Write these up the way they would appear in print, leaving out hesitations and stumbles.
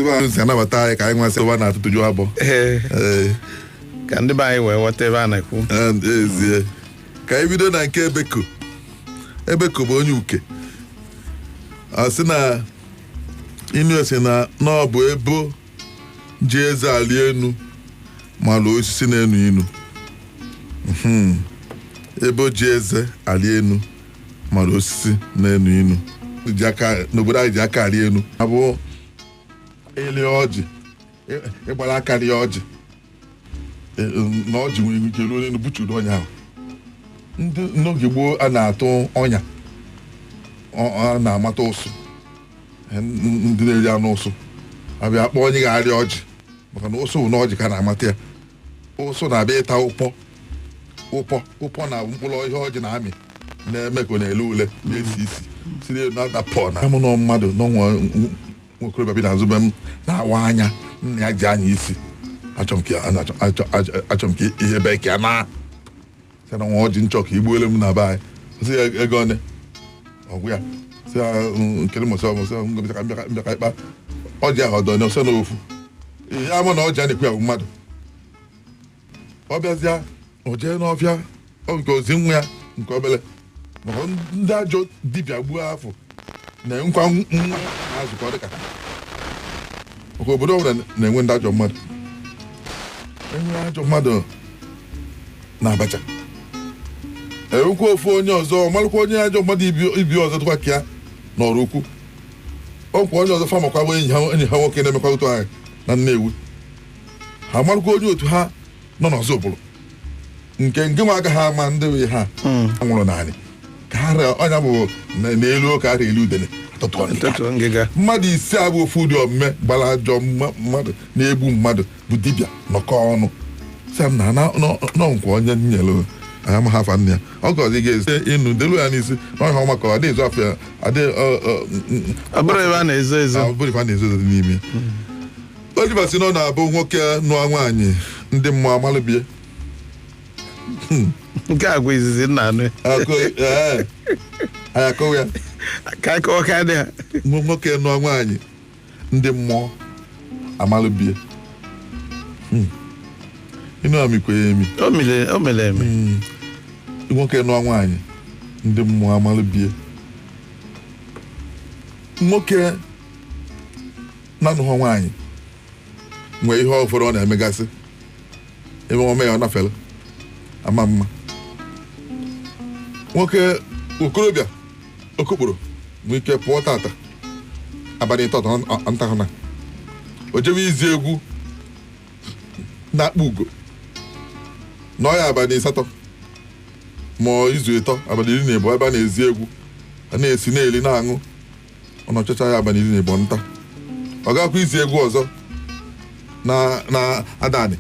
Ndị be anyị si anabata anyị ka anyị nwasị ụwa na-atụtụju abụọ. Ee, Ee, ka ndị be anyị wee ghọta ebe a na-ekwu. Ezie, ka anyị bido na nke Ebeko. Ebeko bụ onye uke. A sị na inu si na ọ bụ ebo ji eze ali enu ma lụọ osisi na-enu inu. Ebo ji eze ali enu ma lụọ osisi na-enu inu. Ji aka n'obodo anyị ji aka ali enu abụ ịlị ọjị, ịgbara aka rie ọjị. Na ọjị nwere ike ruo n'elu buchuru ọnya ahụ. Ndị n'oge gboo a na-atụ ọnya, a na-amata ụsụ. Ndị na-eri anụ ụsụ abịa kpọọ onye ga-arịa ọjị, maka na ụsụ bụ na ọjị ka a na-amata ya. Ụsụ na-abịa ịta ụpọ. Ụpọ na mkpụrụ ihe ọjị na-amị na-eme ka ọ na-ele ule, na-esi isi siri elu na-ada pọ na amụ nọ mmadụ n'ọnwa. Nwokorobịa bi n'azụ be m na-awa anya nna ya ji anya isi. Achọ m ka achọ m ka ihe bee ka ya na sị na nwa ọjị nchọ ka igbuole m na be anyị. Sị ya ego one ọgwụ ya, sị ya nkele mọsị ọmụsị mbịaka mbịaka ịkpa ọjị ahụ ọdọ n'ọsọ n'ofu ihe ama na ọjị a na-ekwu ya bụ mmadụ. Ọ bịazịa, o jee n'ọfịa, ọ nke ozi nwa ya nke obele, maka ndị ajọ dibịa gbuo afọ na nkwa nwa na-azụkọ dịka ha. Maka obodo ọbụla na-enwe ndị ajọ mmadụ. Enwe ajọ mmadụ na abacha, enwekwa ofu onye ọzọ malụkwa onye ajọ mmadụ ibi ọzọ dịkwa ka ya nọrọ ukwu. Ọkwa onye ọzọ famakwa bụ enyi ha nwoke na-emekwa otu anyị na Nnewi. Ha marụkwa onye otu ha nọ n'ọzọ ụbụrụ nke nwa agaghị ama ndị be ha nwụrụ naanị ka ha ọnya bụ n'elu ụka ara elu udene atụtụọ ngịga. Ntụtụ ngịga. Mmadụ 5 abụ ofu ụdị omume gbara ajọ mmadụ na-egbu mmadụ bụ dibịa nọkọ ọnụ sị m na nọ nkwa onye nyere anya ma ha afa nne ya ọ gọzi ga-ezi ịnụ delu ya n'isi na ọhịa ọma ka ọ adị ezu afọ ya adị Ọ bụrụ ebe a na-ezo ezo. Ọ bụrụ ife a na-ezo ezo n'ime. Oliver sị na ọ na-abụ nwoke nụọ nwaanyị, ndị mmụọ amalụbie. Nke a bụ izizi nna anụ. Anyị akọwa ya. Ka akọwa ka dị ha. Nwoke nụọ nwaanyị, ndị mmụọ amalụbie. Ịnụ amikwe ya emi. O mere, o mere eme. Nwoke nụọ nwaanyị, ndị mmụọ amalụbie. Nwoke na-anụghọ nwaanyị nwee ihe ụfọdụ ọ na-emegasị ebe ome ya ọ nafere ama mma. Nwoke okorobịa okokporo nwee ike pụọ tata abalị 3 ntahụ na o jebe izi egwu na-akpọ ugo nọọ ya abalị 8 ma ọ izu 3, abalị 12 ebe a na-ezi egwu, a na-esi na-eli na-aṅụ. Ọ nọchacha ya abalị 12 nta, ọ gakwa izi egwu ọzọ na adani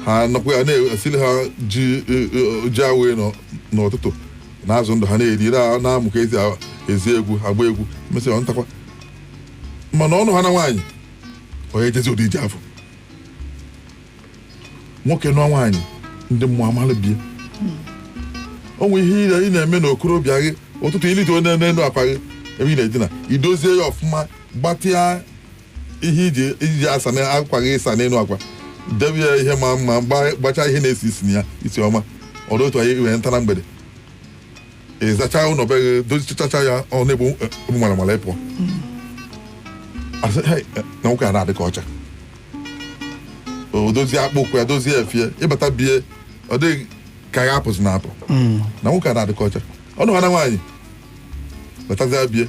ha nọkwa ya na-esili ha ji ji awe n'ụtụtụ na azụ ndụ ha na-eri na-amụ ka esi ezi egwu agba egwu. Mesịa ọ ntakwa mana ọnụ ha na nwaanyị onye ejezi ụdị ije afọ. Nwoke nụọ nwaanyị, ndị mmụọ amalụ bie. O nwere ihe ị na-eme n'okorobịa gị. Ụtụtụ ilite onye n'elu akwa gị ebe ị na-edina, idozie ya ọfụma, gbatịa ihe iji asa na akwa gị, ịsa n'elu akwa, debe ya ihe ma mma, gbachaa ihe na-esi isi na ya isi ọma. Ọdụ otu anyị wee nta na mgbede, ị zachaa ụlọ be gị, dozichacha ya, ọ na-egbu egbu mara mara ịpụọ. Asị, "Hey, na nwoke a na-adị ka ọcha." O dozie akpụ ụkwụ ya, dozie efie, ịbata bie, ọ dịghị ka ya apụzi na apụ na nwoke a na-adị ka ọcha. Ọnụ ha na nwaanyị batazie bie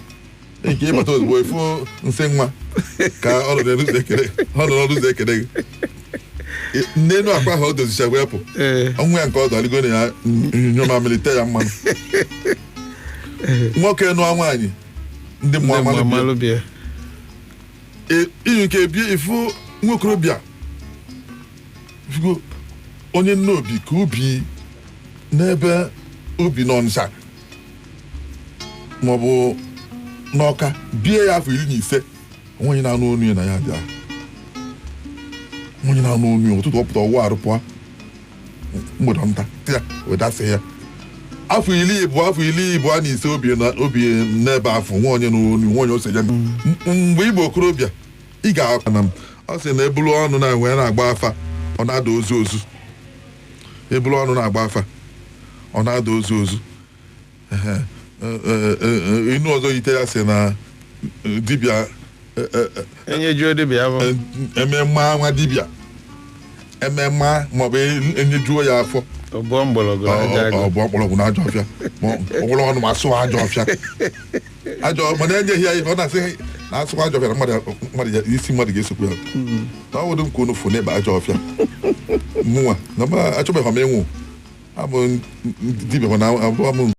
nke ịbata ozugbo efu nsị nwa ka ọ nọ n'elu ụzọ ekele, ọ nọ n'ọnụ ụzọ ekele gị n'elu akwa ahụ o dozicha wee pụ. Ọnwụ ya nke ọ dọligo na ya nyụ mamịrị tee ya mmanụ. Nwoke nụọ nwaanyị, ndị mmụọ Ndị mmụọ amalụ bie. amalụ bie. Iyi nke bie ifu nwokorobịa fugo onye nne obi ka obi n'ebe obi n'Ọnịsha maọbụ n'Ọka bie ya afọ 15, onye na-anụ onu ya na ya dị ahụ, onye na-anụ onu ya ụtụtụ ọpụta ọwụ arụ pụọ, mgbede nta ya wedasị ya afọ 25 obi na obi n'ebe afọ nwa onye n'onu nwa onye ose ya. Mgbe ị bụ okorobịa Ị ga-akwa na m. Ọ sị na ebulu ọnụ na wee na-agba afa, ọ na-ada ozu ozu. Ebulu ọnụ na-agba afa, ọ na-ada ozu ozu. Ehe. Inu ọzọ yite ya sị na dibịa Enyejuo dibịa afọ. Emema nwa dibịa emema maọbụ enyejuo ya afọ. Ọ bụọ mgbọrọgwụ na aja agụ. Ọ bụ mkpọrọgwụ na ajọ ọfịa, ma ọ gwụrụ ọnụ ma asụwa ajọ ọfịa ajọ, mana enyeghị ya ihe ọ na-asị na asụwa ajọ ọfịa na mmadụ isi mmadụ ga-esokwu ya na ọ wụdị m ka unu fụ n'ebe ajọ ọfịa. Mụnwa na achọbeghị m ịnwụ, abụ dibịa, mana abụọ m.